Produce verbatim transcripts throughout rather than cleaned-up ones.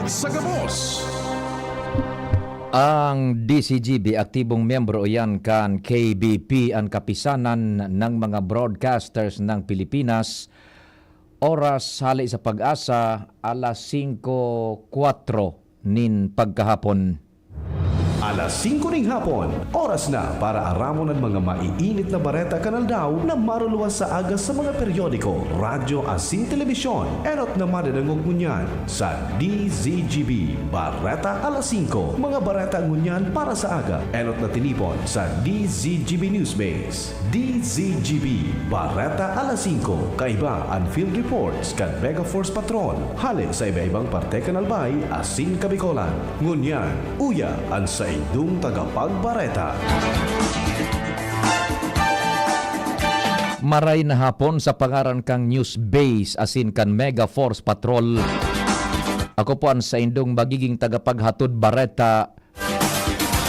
Sa gabos. Ang D Z G B, aktibong miyembro iyan kan K B P, an Kapisanan ng mga Broadcasters ng Pilipinas. Oras hali sa PAGASA, alas singko kwatro nin pagkahapon. Alas singko ning hapon, oras na para aramon an mga maiinit na bareta kan aldaw na maruluwas sa aga sa mga periodiko, radyo asin telebisyon. Enot na madadangog ngunyan sa D Z G B Bareta Alas Singko, mga bareta ngunyan para sa aga. Enot na tinipon sa D Z G B Newsbase. D Z G B, Bareta Alas Singko, kaiba an field reports kan Mega Force Patrol, hale sa iba-ibang parte kan Albay asin Kabicolan. Ngunyan, uya an saindong tagapagbareta. Maray na hapon sa pangaran kang Newsbase asin kan Mega Force Patrol. Ako po ang saindong magiging tagapaghatod bareta,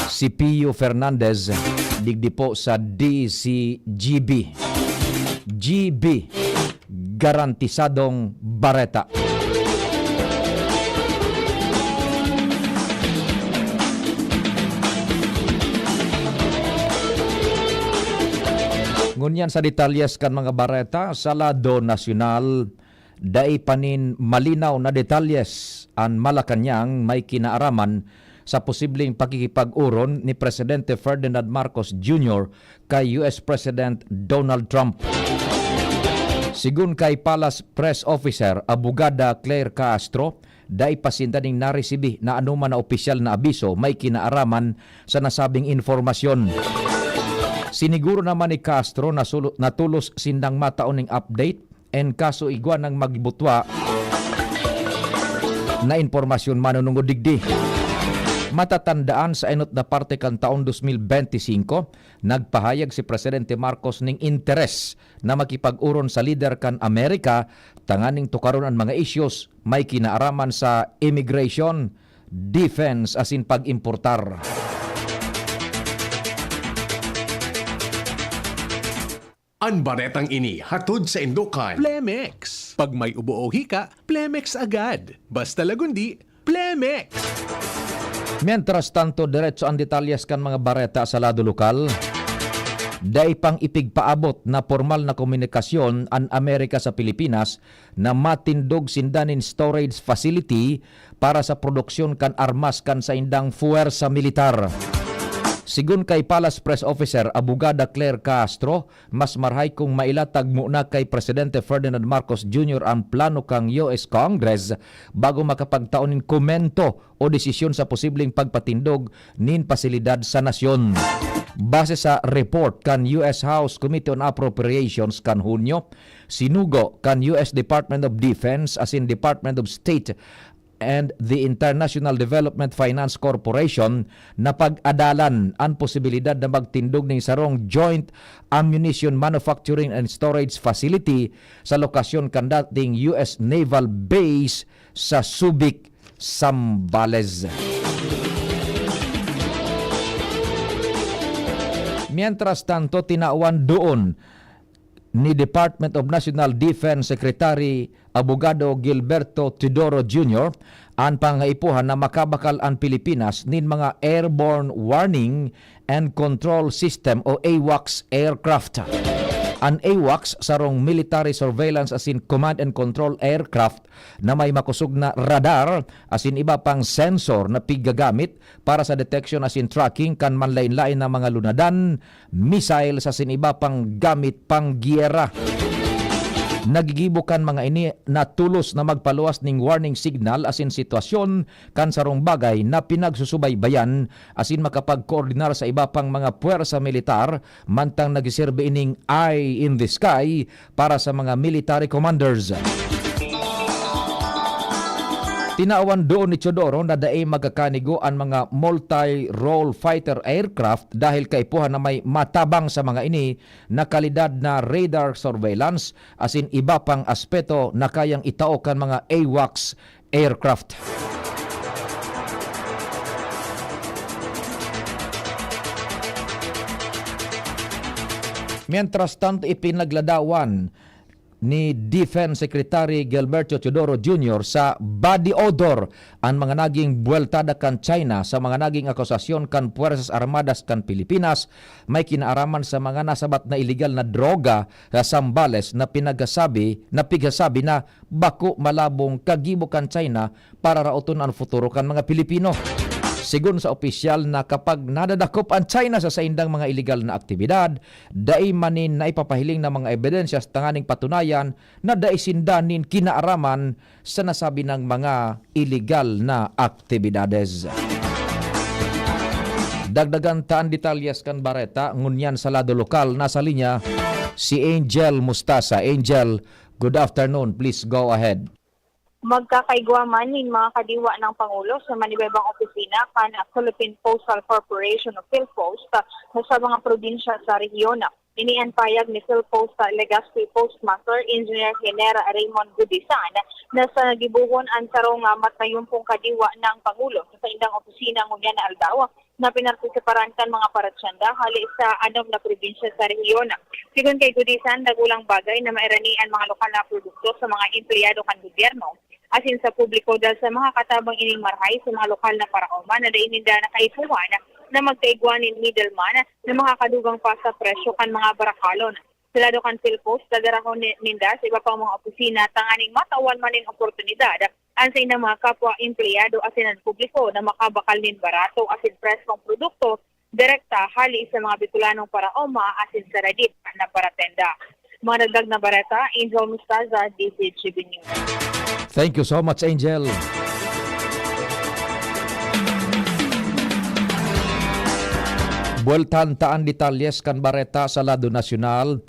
si Pio Fernandez, digdi po sa D Z G B. G B, garantisadong bareta. Ngunyan sa detalyes kan mga bareta sa lado nasyonal, dai pa nin malinaw na detalyes an Malacañang may kinaaraman sa posibleng pakikipag-oron ni Presidente Ferdinand Marcos Junior kay U S President Donald Trump. Sigon kay Palace Press Officer, Abogada Claire Castro, dai pa sinda nin naresibi na anoman na opisyal na abiso may kinaaraman sa nasabing impormasyon. Siniguro naman ni Castro na sulo-, na tolos sindang matao ning update en kaso igwa nang magbutwa na impormasyon manunungod digdi. Matatandaan, sa enot na parte kan taong dos mil benti singko, nagpahayag si Presidente Marcos ning interes na makipag-oron sa lider kan Amerika tanganing tukaron an mga issues may kinaaraman sa immigration, defense asin pag-importar. An baretang ini hatod saindo kan Plemex. Pag may ubo o hika, Plemex agad. Basta Lagundi, Plemex! Mientras tanto, diretso an detalyes kan mga bareta sa lado lokal. Dai pang ipigpaabot na pormal na komunikasyon an Amerika sa Pilipinas na matindog sinda nin storage facility para sa produksyon kan armas kan saindang fuwersa militar. Sigon kay Palace Press Officer, Abogada Claire Castro, mas marahay kung mailatag muna kay Presidente Ferdinand Marcos Junior an plano kan U S Congress bago makapagtao nin komento o desisyon sa posibleng pagpatindog nin pasilidad sa nasyon. Base sa report kan U S House Committee on Appropriations kan Hunyo, sinugo kan U S Department of Defense asin Department of State and the International Development Finance Corporation na pag-adalan an posibilidad na magtindog ning sarong Joint Ammunition Manufacturing and Storage Facility sa lokasyon kan dating U S Naval Base sa Subic, Zambales. Mientras tanto, tinawan doon ni Department of National Defense Secretary Abogado Gilberto Teodoro Junior an pangaipuhan na makabakal an Pilipinas nin mga airborne warning and control system o AWACS aircraft. An AWACS sarong military surveillance asin command and control aircraft na may makosog na radar asin iba pang sensor na piggagamit para sa detection asin tracking kan manlaen-laen na mga lunadan, missiles asin iba pang gamit pang gyera. Nagigibo kan mga ini na tolos na magpaluwas ning warning signal asin sitwasyon kan sarong bagay na pinagsusubaybayan asin makapagkoordinar sa iba pang mga puwersa militar, mantang nagsiserbi ining eye in the sky para sa mga military commanders. Tinawan doon ni Teodoro na dai magkakanigo an mga multi-role fighter aircraft dahil kaipuhan na may matabang sa mga ini na kalidad na radar surveillance asin iba pang aspeto na kayang itao kan mga AWACS aircraft. Mientras tanto, ipinagladawan ni Defense Secretary Gilberto Teodoro Junior sa body odor an mga naging buweltada kan China sa mga naging akusasyon kan Puwersas Armadas kan Pilipinas may kinaaraman sa mga nasabat na iligal na droga sa Zambales na pinagsasabi, na pigsasabi na bako malabong kagibo kan China para raoton an futuro kan mga Pilipino. Sigon sa opisyal na kapag nadadakop an China sa saindang mga iligal na aktibidad, dai man nin naipapahiling na mga ebidensyas tanganing patunayan na dai sinda nin kinaaraman sa nasabi nang mga iligal na aktibidades. Dagdagan ta an detalyes kan bareta ngunyan sa lado lokal. Nasa linya si Angel Mustasa. Angel, good afternoon. Please go ahead. Magkakaigwa man nin mga kadiwa ng Pangulo sa manibebang opisina kan Philippine Postal Corporation o PhilPost sa mga probinsya sa rehiyon. Ini an payag ni PhilPost Legazpi Postmaster Engineer Genera Raymond Gudisan na sa gibohon an sarong, ah, matayumpong kadiwa ng Pangulo sa saindang opisina ngunyan na aldaw na pinartisiparan kan mga paratyenda hali sa anom na probinsya sa rehiyon. Sigon kay Gudisan, dakulang bagay na mairani an mga lokal na produkto sa mga empleyado kan gobyerno asin sa publiko dahil sa mga katabang ining marahay sa mga lokal na paraoma na dai ninda nakaipuhan na magkaigwa nin middleman na makakadugang pa sa presyo kan mga barakalon. Sa lado kan PhilPost, dadarahon ni-, ninda sa iba pang mga opisina tanganing matawan man nin oportunidad an saindang mga kapwa empleyado asin an publiko na makabakal nin barato asin preskong produkto direkta hali sa mga Bicolanong paraoma asin sa radit na paratenda. Mga dagdag na bareta, Angel Mustaza, D Z G B News. Thank you so much, Angel. Buweltahan ta an detalyes kan bareta sa lado nasyonal.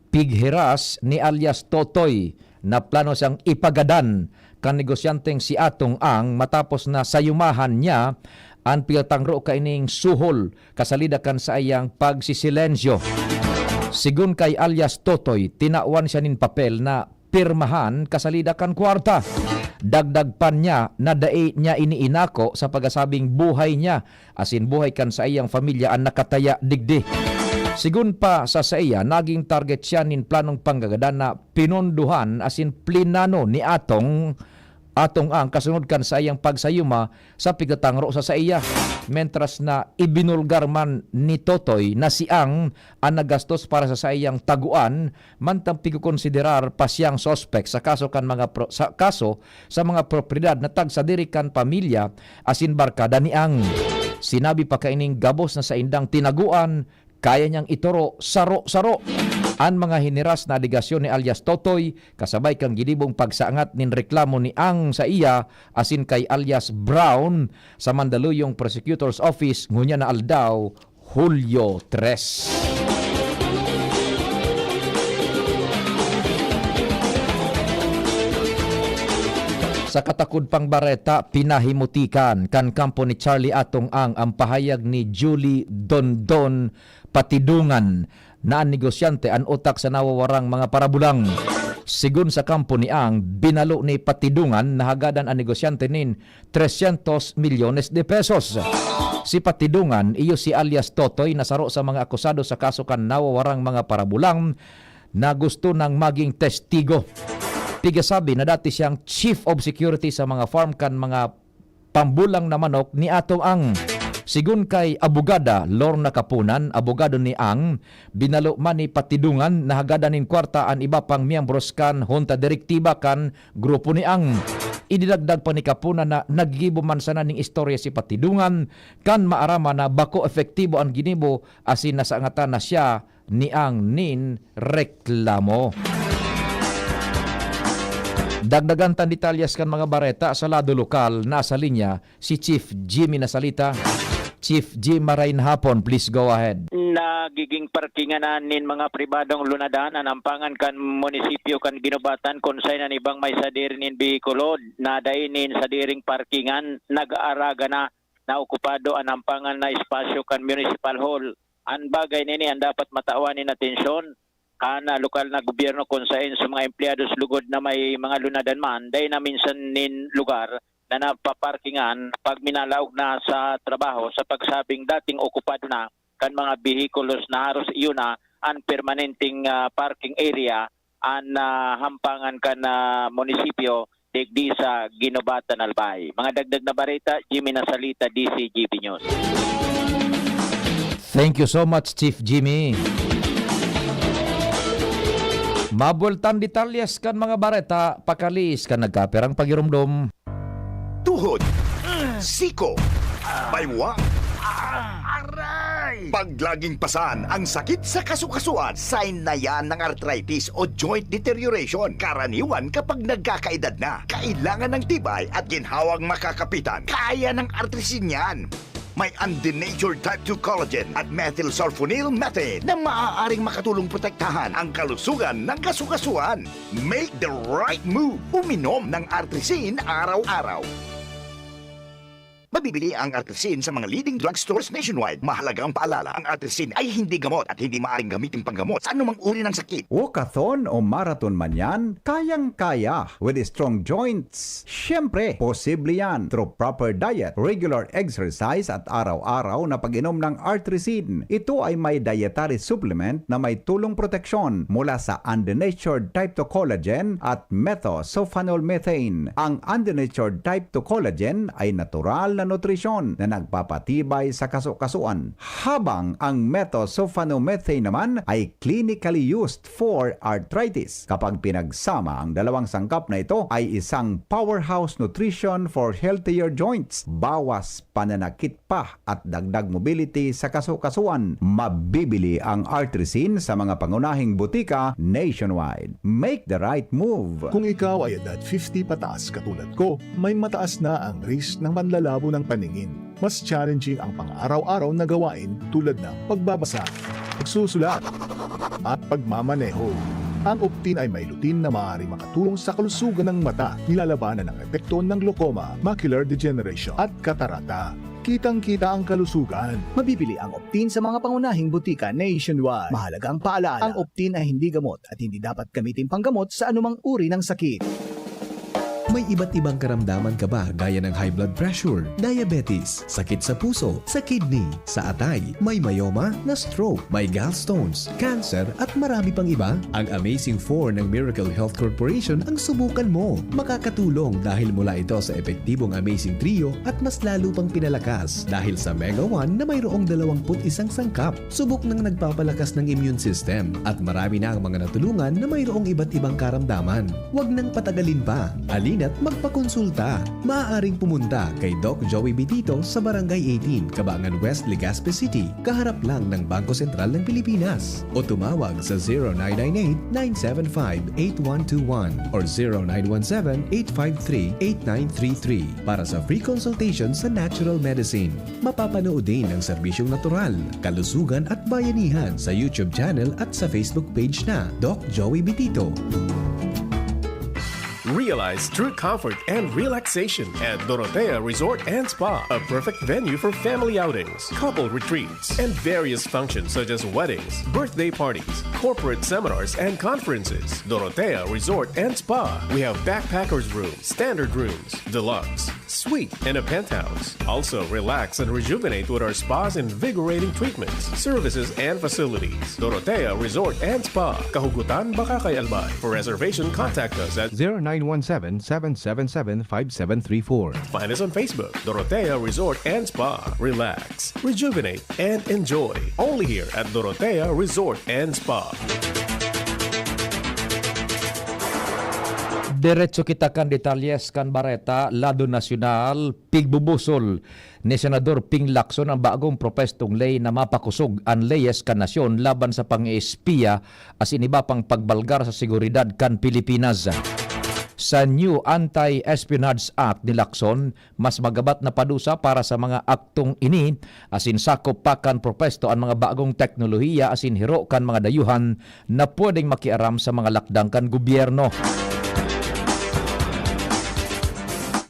Pighiras ni alias Totoy na plano siyang ipagadan kan negosyanteng si Atong Ang matapos na sayumahan niya an pigtangro kaining suhol kasalida kan saiyang pagsisilensyo. Sigon kay alias Totoy, tinawan siya nin papel na pirmahan kasalida kan kwarta. Dagdag pa niya na dai niya iniinako sa pagkasabing buhay niya asin buhay kan saiyang pamilya an nakataya digdi. Sigon pa sa saiya, naging target siya nin planong panggagadan na pinondohan asin plinano ni Atong, Atong Ang kasunod kan saiyang pagsayuma sa pigtatangro sa saiya. Mentras na ibinulgar man ni Totoy na si Ang an naggastos para sa saiyang taguan, mantang pigkokonsiderar pa siyang suspek sa kaso kan mga pro-, sa kaso sa mga propiedad na tagsadiri kan pamilya asin barkada ni Ang. Sinabi pa kaining gabos na saindang tinaguan, kaya niyang itoro saro-saro an mga hiniras na alegasyon ni alias Totoy, kasabay kan ginibong pagsaangat nin reklamo ni Ang sa iya asin kay alias Brown sa Mandaluyong Prosecutor's Office ngunyan na aldaw, Hulyo tres. Sa katakod pang bareta, pinahimutikan kan kampo ni Charlie Atong Ang ang pahayag ni Julie Dondon Patidungan na an negosyante an utak sa nawawarang mga parabulang. Sigon sa kampo ni Ang, binalo ni Patidungan na hagadan an negosyante nin trescientos milyones de pesos. Si Patidungan, iyo si alias Totoy na saro sa mga akusado sa kaso kan nawawarang mga parabulang na gusto nang maging testigo. Pigasabi na dati siyang chief of security sa mga farm kan mga pambulang na manok ni Atong Ang. Sigon kay Abogada Lorna Kapunan, abogado ni Ang, binalo man ni Patidungan na hagadan nin kwarta an iba pang miyembros kan Hunta Direktiba kan grupo ni Ang. Idinagdag pa ni Kapunan na naggibo man sana ning istorya si Patidungan kan maaraman na bako epektibo an ginibo asin nasangatan na siya ni Ang nin reklamo. Dagdagan tan detalyes kan mga bareta sa lado lokal, nasa linya si Chief Jimmy Nasalita. Chief Jim, maray na hapon, please go ahead. Nagiging parkingan na nin mga pribadong lunadan an ampangan kan munisipyo kan Guinobatan, kun saen an ibang may sadiri nin behikulo na dai nin sadiring parkingan nag-aaraga na, naokupado an ampangan na espasyo kan Municipal Hall. An bagay na ini an dapat matawan nin atensyon kan, ah, lokal na gobyerno, kun saen sa mga empleyados lugod na may mga lunadan man, dai na minsan nin lugar na napaparkingan pag minalaog na sa trabaho, sa pagsabing dating okupado na kan mga behikulos na haros iyo na an permanenteng, ah, parking area an, ah, hampangan kan, ah, munisipyo digdi sa Guinobatan, Albay. Mga dagdag na bareta, Jimmy Nasalita, D C G B News. Thank you so much, Chief Jimmy. Mabueltan detalyes kan mga bareta, pakaliis kan nagkapirang pagiromdom. Tuhod, siko, baywa, aray! Pag laging pasan ang sakit sa kasukasuan, sign na yan ng arthritis o joint deterioration. Karaniwan kapag nagkakaedad na, kailangan ng tibay at ginhawang makakapitan. Kaya ng Artrisin yan. May undenatured type two collagen at methylsulfonyl methane na maaaring makatulong protektahan ang kalusugan ng kasukasuan. Make the right move. Uminom ng Artrisin araw-araw. Mabibili ang Artrisin sa mga leading drugstores nationwide. Mahalagang paalala, ang Artrisin ay hindi gamot at hindi maaaring gamitin panggamot sa anumang uri ng sakit. Walkathon o marathon man yan, kayang-kaya with strong joints. Siyempre, posible yan through proper diet, regular exercise at araw-araw na pag-inom ng Artrisin. Ito ay may dietary supplement na may tulong proteksyon mula sa undenatured type two collagen at methylsulfonyl methane. Ang undenatured type two collagen ay natural na nutrisyon na nagpapatibay sa kasukasuan, habang ang methylsulfonyl methane naman ay clinically used for arthritis. Kapag pinagsama, ang dalawang sangkap na ito ay isang powerhouse nutrition for healthier joints, bawas pananakit pa at dagdag mobility sa kasukasuan. Mabibili ang Artrisin sa mga pangunahing butika nationwide. Make the right move! Kung ikaw ay edad fifty pataas katulad ko, may mataas na ang risk ng panlalabo ng paningin. Mas challenging ang pang-araw-araw na gawain tulad ng pagbabasa, pagsusulat, at pagmamaneho. Ang Optin ay may lutein na maaaring makatulong sa kalusugan ng mata, nilalabanan ang epekto ng glaucoma, macular degeneration, at katarata. Kitang-kita ang kalusugan. Mabibili ang Optin sa mga pangunahing butika nationwide. Mahalagang paalala, ang Optin ay hindi gamot at hindi dapat gamitin panggamot sa anumang uri ng sakit. May iba't ibang karamdaman ka ba, gaya ng high blood pressure, diabetes, sakit sa puso, sa kidney, sa atay, may myoma, na-stroke, may gallstones, cancer, at marami pang iba? Ang Amazing four ng Miracle Health Corporation ang subukan mo. Makakatulong dahil mula ito sa epektibong Amazing Trio at mas lalo pang pinalakas dahil sa Mega One na mayroong dalawampu't isang sangkap. Subok ng nagpapalakas ng immune system at marami na ang mga natulungan na mayroong iba't ibang karamdaman. Huwag nang patagalin pa. Halina't magpakonsulta. Maaaring pumunta kay Doc Joey Bitito sa Barangay eighteen, Cabangan West, Legazpi City, kaharap lang ng Bangko Sentral ng Pilipinas. O tumawag sa zero nine nine eight, nine seven five, eight one two one or zero nine one seven, eight five three, eight nine three three para sa free consultation sa natural medicine. Mapapanood din ang serbisyong natural, kalusugan at bayanihan sa YouTube channel at sa Facebook page na Doc Joey Bitito. Realize true comfort and relaxation at Dorotea Resort and Spa, a perfect venue for family outings, couple retreats, and various functions such as weddings, birthday parties, corporate seminars, and conferences. Dorotea Resort and Spa. We have backpackers room, standard rooms, deluxe, suite, and a penthouse. Also, relax and rejuvenate with our spa's invigorating treatments, services, and facilities. Dorotea Resort and Spa, Kahugutan, Bacacay, Albay. For reservation, contact us at zero nine one seven, seven seven seven, five seven three four. Find us on Facebook, Dorotea Resort and Spa. Relax, rejuvenate, and enjoy. Only here at Dorotea Resort and Spa. Diretso kita kan detalyes kan bareta, lado nasyonal. Pigbubusol ni Senador Ping Lacson ang bagong propwestong ley na mapakosog an leyes kan nasyon laban sa pang-eespiya asin iba pang pagbalgar sa seguridad kan Pilipinas. Sa new Anti-Espionage Act ni Lacson, mas magabat na padusa para sa mga aktong ini, asin sakop pa kan propwesto an mga bagong teknolohiya asin hiro kan mga dayuhan na pwedeng makiaram sa mga lakdang kan gobyerno.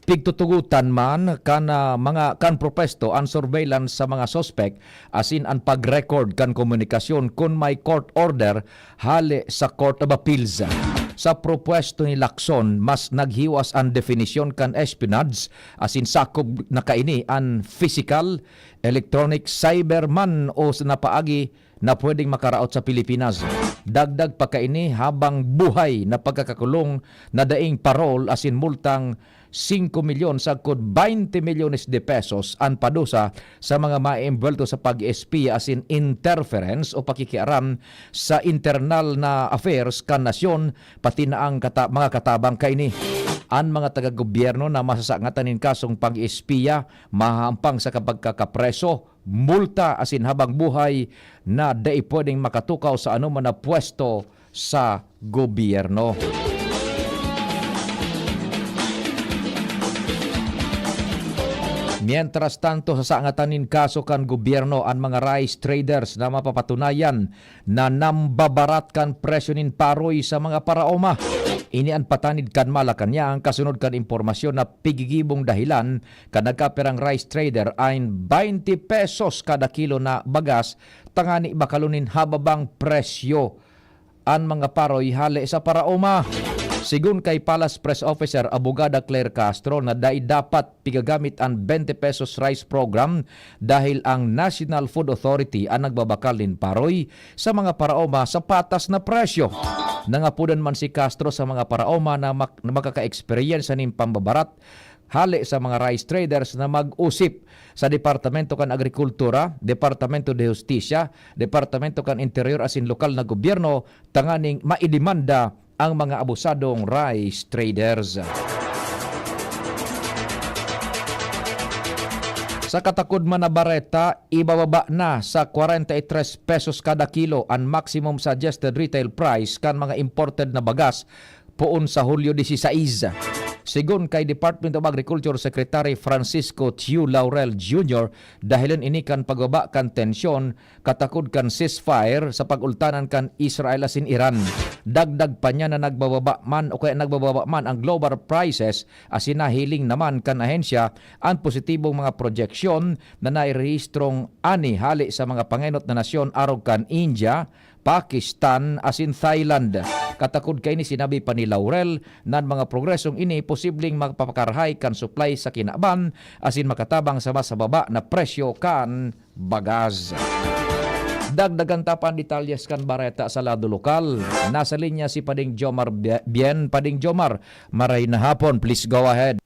Pigtutugotan man kan, ah, mga kan propwesto an surveillance sa mga suspek asin an pag-record kan komunikasyon kun may court order hale sa Court of Appeals. Sa propwesto ni Lacson, mas naghiwas an definisyon kan espionage asin sakop na kaini an physical, electronic, cyber man o sa napaagi na pwedeng makaraot sa Pilipinas. Dagdag pa kaini, habang buhay na pagkakakulong na daing parol asin multang singko milyon sagkod baynte milyones de pesos an padusa sa mga maembwelto sa pag-espiya asin interference o pakikiaram sa internal na affairs kan nasyon, pati na ang kata-, mga katabang kaini. An mga taga-gobyerno na masasangatan nin kasong pag-espiya mahahampang sa kapagkakapreso, multa asin habang buhay na dai pwedeng makatukaw sa anoman na pwesto sa gobyerno. Mientras tanto, sasangatan nin kaso kan gobyerno an mga rice traders na mapapatunayan na nambabarat kan presyo nin paroy sa mga paraoma. Ini an patanid kan Malacañang kasunod kan impormasyon na pigigibong dahilan kan nagkapirang rice trader ain baynte pesos kada kilo na bagas tangani bakalon nin hababang presyo an mga paroy hale sa paraoma. Sigon kay Palace Press Officer Abogada Claire Castro na dai dapat pigagamit an twenty pesos rice program dahil ang National Food Authority an nagbabakal nin paroy sa mga paraoma sa patas na presyo. Nangapodan man si Castro sa mga paraoma na mak-, na makaka-eksperyensya nin pambabarat hale sa mga rice traders na mag-usip sa Departamento kan Agrikultura, Departamento de Justicia, Departamento kan Interior asin lokal na gobyerno tanganing maidemanda ang mga abusadong rice traders. Sa katakod man na bareta, ibababa na sa kwarenta y tres pesos kada kilo an maximum suggested retail price kan mga imported na bagas poon sa Hulyo dieciséis. Sigon kay Department of Agriculture Secretary Francisco Tiu Laurel Junior, dahilan ini kan pagbaba kan tensyon katakod kan ceasefire sa pag-ultanan kan Israel asin Iran. Dagdag pa niya na nagbababa man o kaya nagbababa man ang global prices asin nahiling naman kan ahensya an positibong mga proyeksyon na nairehistrong ani hale sa mga pangenot na nasyon arog kan India, Pakistan asin Thailand. Katakod kaini, sinabi pa ni Laurel na an mga progresong ini posibleng magpapakarahay kan supply sa kinaban asin makatabang sa mas mababa na presyo kan bagas. Dagdagan ta pa an detalyes kan bareta sa lado lokal. Nasa linya si Pading Jomar Bie-, Bien. Pading Jomar, maray na hapon. Please go ahead.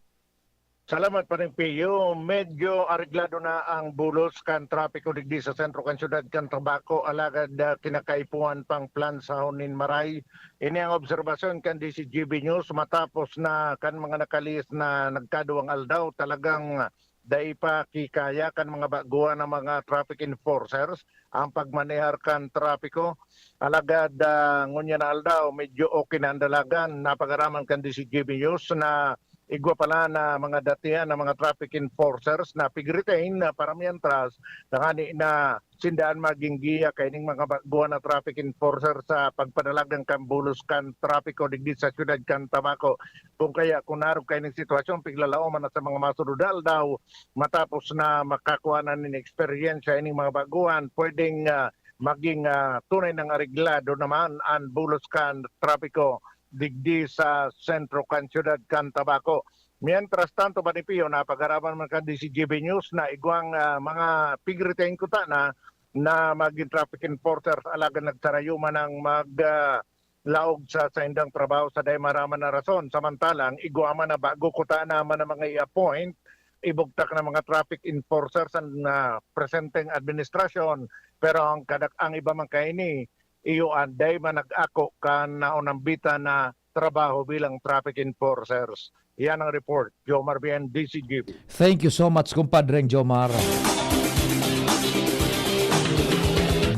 Salamat, Pading Pio. Medyo areglado na ang bulos kan trapiko digdi sa sentro kan siyudad kan Tabaco, alagad, ah, kinakaipuhan pang plansahon nin maray. Ini ang obserbasyon kan D C G B News matapos na kan mga nakalihis na nagkaduwang aldaw, talagang dai pa kikaya kan mga baguhan na mga traffic enforcers ang pagmanehar kan trapiko. Alagad, ah, ngunyan na aldaw, medyo okay na an dalagan. Napag-araman kan D C G B News na igwa pala na mga datihan na mga traffic enforcers na pig-retain na para mientras, tangani na sinda an magin giya kaining mga baguhan na traffic enforcer sa pagpadalagan kan bulos kan trapiko digdi sa siyudad kan Tabaco. Kung kaya, kung narog kaining sitwasyon, piglalaoman na sa mga masunod na aldaw, matapos na makakua na nin eksperyensya ining mga baguhan, pwedeng, ah, maging, ah, tunay nang areglado naman an bulos kan trapiko digdi sa sentro kan siyudad kan Tabaco. Mientras tanto, Pading Pio, napag-araman man kan D C G B News na igwang, ah, mga pig-retain kuta na, na magin traffic enforcers, alagad nagsarayo man ang mag, ah, laog sa saindang trabaho sa dai maaraman na rason. Samantalang igwa man na bago kuta na man ang mga i-appoint, ibugtak na mga traffic enforcers ang, ah, presenteng administrasyon. Pero ang kadak-, ang iba man kaini, iyo an dai man nag-ako kan naunambitan na trabaho bilang traffic enforcers. Yan ang report, Jomar Bien, D C G B. Thank you so much, kumpadreng Jomar.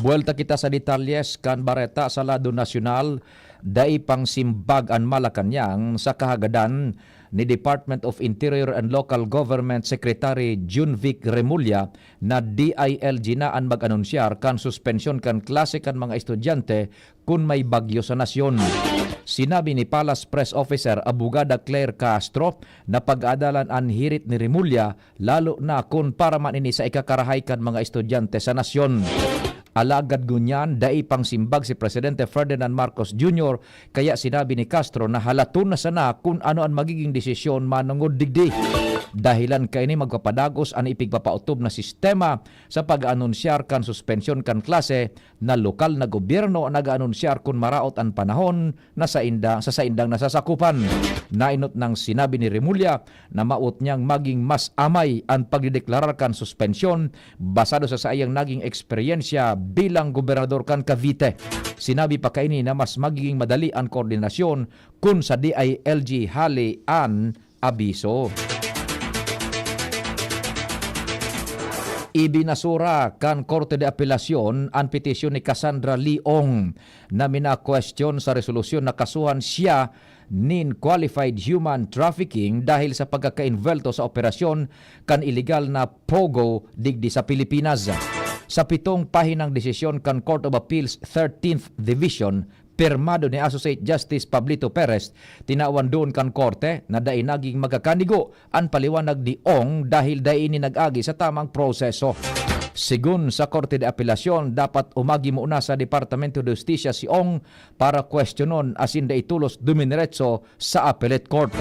Buwelta kita sa detalyes kan bareta sa lado nasyonal. Dai pang simbag an Malacañang sa kahagadan ni Department of Interior and Local Government Secretary Junvic Remulla na D I L G na an mag-anunsyar kan suspensyon kan klase kan mga estudyante kun may bagyo sa nasyon. Sinabi ni Palace Press Officer Abogada Claire Castro na pag-aadalan an hirit ni Remulla, lalo na kun para man ini sa ikakarahay kan mga estudyante sa nasyon. Alagad ngunyan, dai pang simbag si Presidente Ferdinand Marcos Junior, kaya sinabi ni Castro na halaton na sana kun ano an magiging desisyon manongod digdi. Dahilan kaini magpapadagos an ipigpapautob na sistema sa pag-aanunsyar kan suspensyon kan klase na lokal na gobyerno nag-aanunsyar kun maraot an panahon na sainda, sa saindang nasasakupan. Nainot nang sinabi ni Remulla na mawot niyang maging mas amay an pagdedeklarar kan suspensyon basado sa saiyang naging eksperyensya bilang gobernador kan Cavite. Sinabi pa kaini na mas magiging madali an koordinasyon kun sa D I L G hale an abiso. Ibinasura kan Korte de Apelasyon an petisyon ni Cassandra Lee Ong na minakwestiyon sa resolusyon na kasuhan siya nin qualified human trafficking dahil sa pagkakainvolto sa operasyon kan iligal na POGO digdi sa Pilipinas. Sa pitong pahinang desisyon kan Court of Appeals thirteenth Division, pirmado ni Associate Justice Pablito Perez, tinawan duon kan korte na dai naging magkakanigo an paliwanag ni Ong dahil dai ini nag-agi sa tamang proseso. Sigon sa Korte de Apelasyon, dapat umagi muna sa Departamento de Hustisya si Ong para kwestiyonon asin dai tolos dumiretso sa Appellate Court.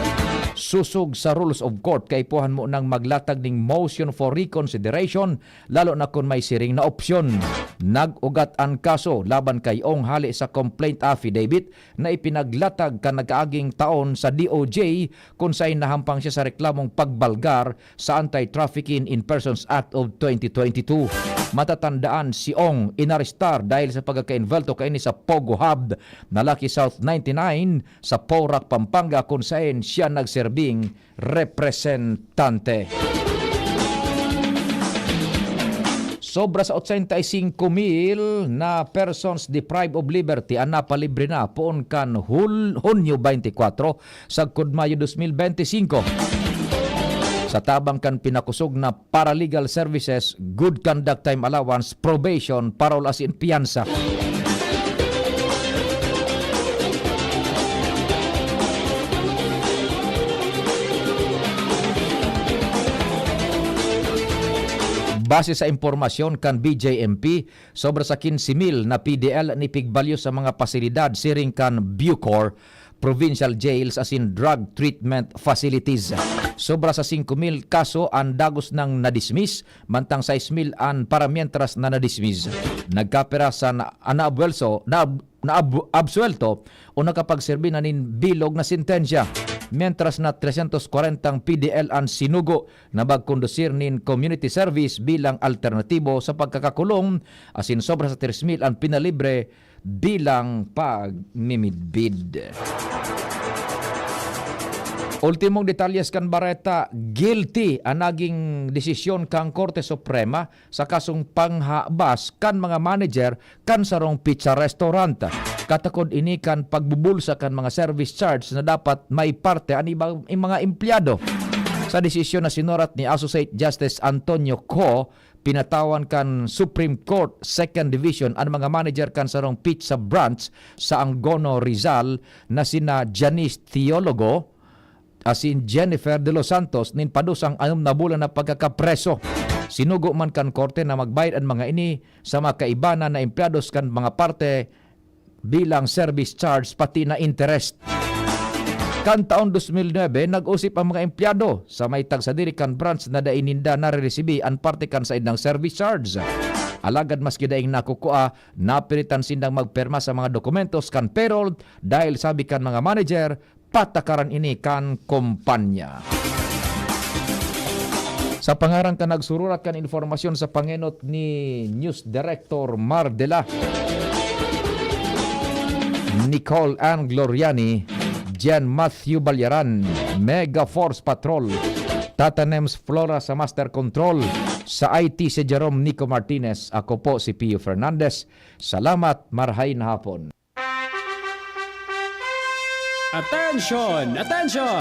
Sosog sa Rules of Court, kaipuhan munang maglatag nin motion for reconsideration, lalo na kun may siring na opsyon. Nag-ugat an kaso laban kay Ong hale sa complaint affidavit na ipinaglatag kan nag-aaging taon sa D O J, kun saen nahampang siya sa reklamong pagbalgar sa Anti-Trafficking in Persons Act of twenty twenty-two. Matatandaan, si Ong inarestar dahil sa pagkakainvolto kaini sa POGO Hub na Lucky South ninety-nine sa Porac, Pampanga, kun saen siya nagserbing representante. Sobra sa ochenta y cinco mil na persons deprived of liberty an napalibre na poon kan Hul-, Hunyo twenty-four sagkod Mayo dos mil benti singko. Sa tabang kan pinakosog na paralegal services, good conduct time allowance, probation, parol asin piyansa. Base sa impormasyon kan B J M P, sobra sa quince mil na P D L an ipigbalyo sa mga pasilidad siring kan Bucor, provincial jails asin drug treatment facilities. Sobra sa singko mil kaso an dagos nang na-dismiss, mantang sais mil an paramientras na na-dismiss. Nagkapira sa na, na-absuelso, na, na-ab-, absuelto o nakapagserbi na nin bilog na sentensya, mientras na tresyentos kwarentang P D L an sinugo na magkondusir nin community service bilang alternatibo sa pagkakakulong, asin sobra sa tres mil an pinalibre bilang pagmimidbid. Ultimong detalyes kan bareta, guilty an naging desisyon kan Korte Suprema sa kasong panghabas kan mga manager kan sarong pizza restaurant. Katakod ini kan pagbubulsa kan mga service charge na dapat maiparte an ibang, ang mga empleyado. Sa desisyon na sinurat ni Associate Justice Antonio Co, pinatawan kan Supreme Court Second Division an mga manager kan sarong pizza branch sa Angono, Rizal na sina Janice Teologo asin Jennifer De Los Santos nin padusang anom na bulan na pagkakapreso. Sinugo man kan korte na magbayad an mga ini sa mga kaibanan na empleyados kan mga parte bilang service charge pati na interest. Kan taon dos mil nuebe, nag-usip ang mga empleyado sa may tagsadiri kan branch na dai ninda nareresibi an parte kan saindang service charge. Alagad maski daing nakukua, napilitan sindang magpirma sa mga dokumentos kan payroll dahil sabi kan mga manager, patakaran ini kan kompanya. Sa pangaran kan nagsururat kan impormasyon sa pangenot ni News Director Mar Dela, Nicole Ann Gloriani, Jan Matthew Balyaran, Mega Force Patrol, Tata Nems Flora sa Master Control, sa I T si Jerome Nico Martinez, ako po si Pio Fernandez. Salamat, marhay na hapon. Attention! Attention!